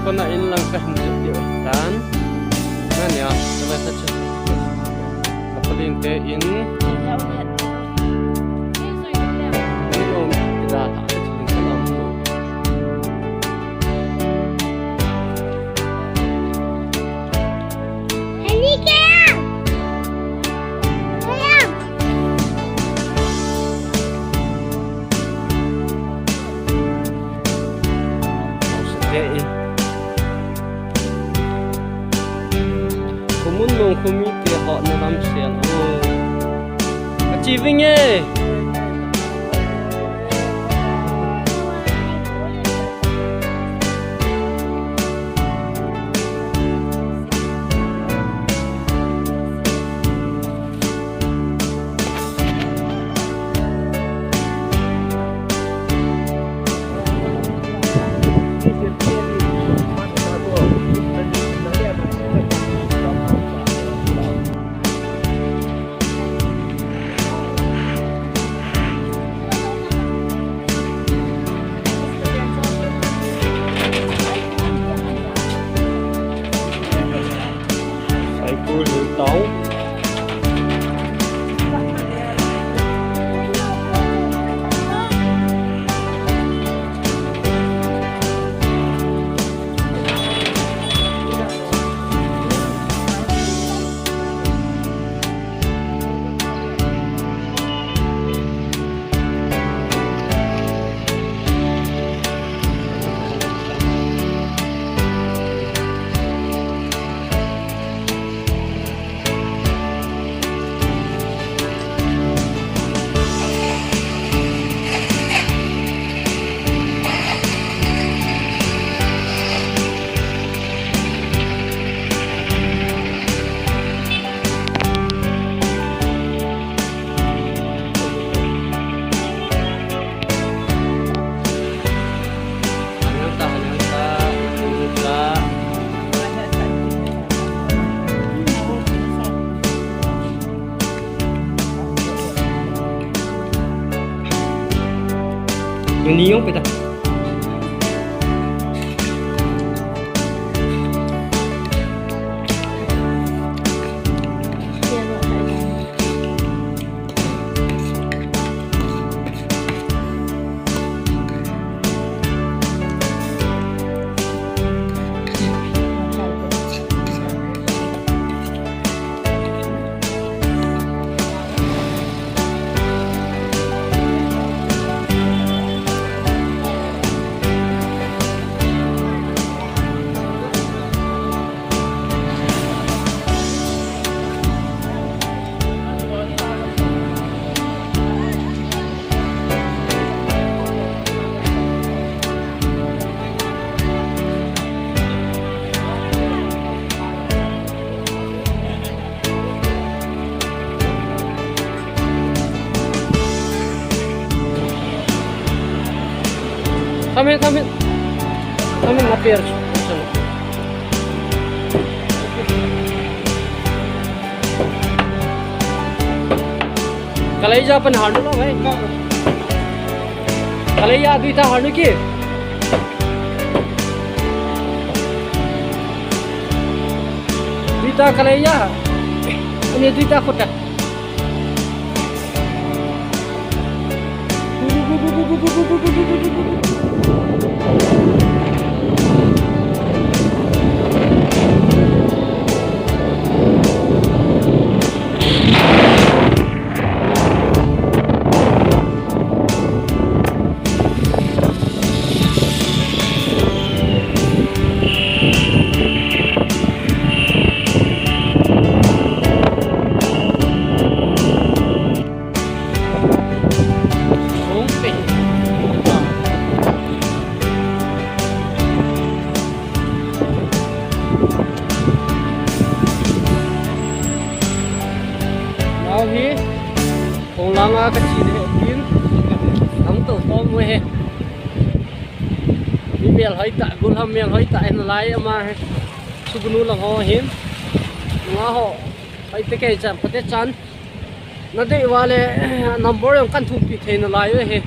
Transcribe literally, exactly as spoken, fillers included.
Kona in lang kahin jet diu ahitan. Nania, kala ta chu. Kapaling te in. Ni om, kita ta chu in kalam. Ani kaya? Kaya? Khumun nung khumi te ho na lam sel ho. Achieving eh. Saikul Lutao. Ni yong peta. Come here, come here. Come here, up here. Kaleija pan handu lo, bhai. Kaleija duita handu ki. Duita kaleija. Ani duita kota. Nau hi, kong langa ka chi de tin, nang to ko mo he. Mi mel hoi ta, gul ham mel hoi ta, en lai ama he. Sugnu lang ho hin. Nga ho, hoi te ke chan, pate chan. Na dei vale, number jong kan thumpi thei nalai uve he.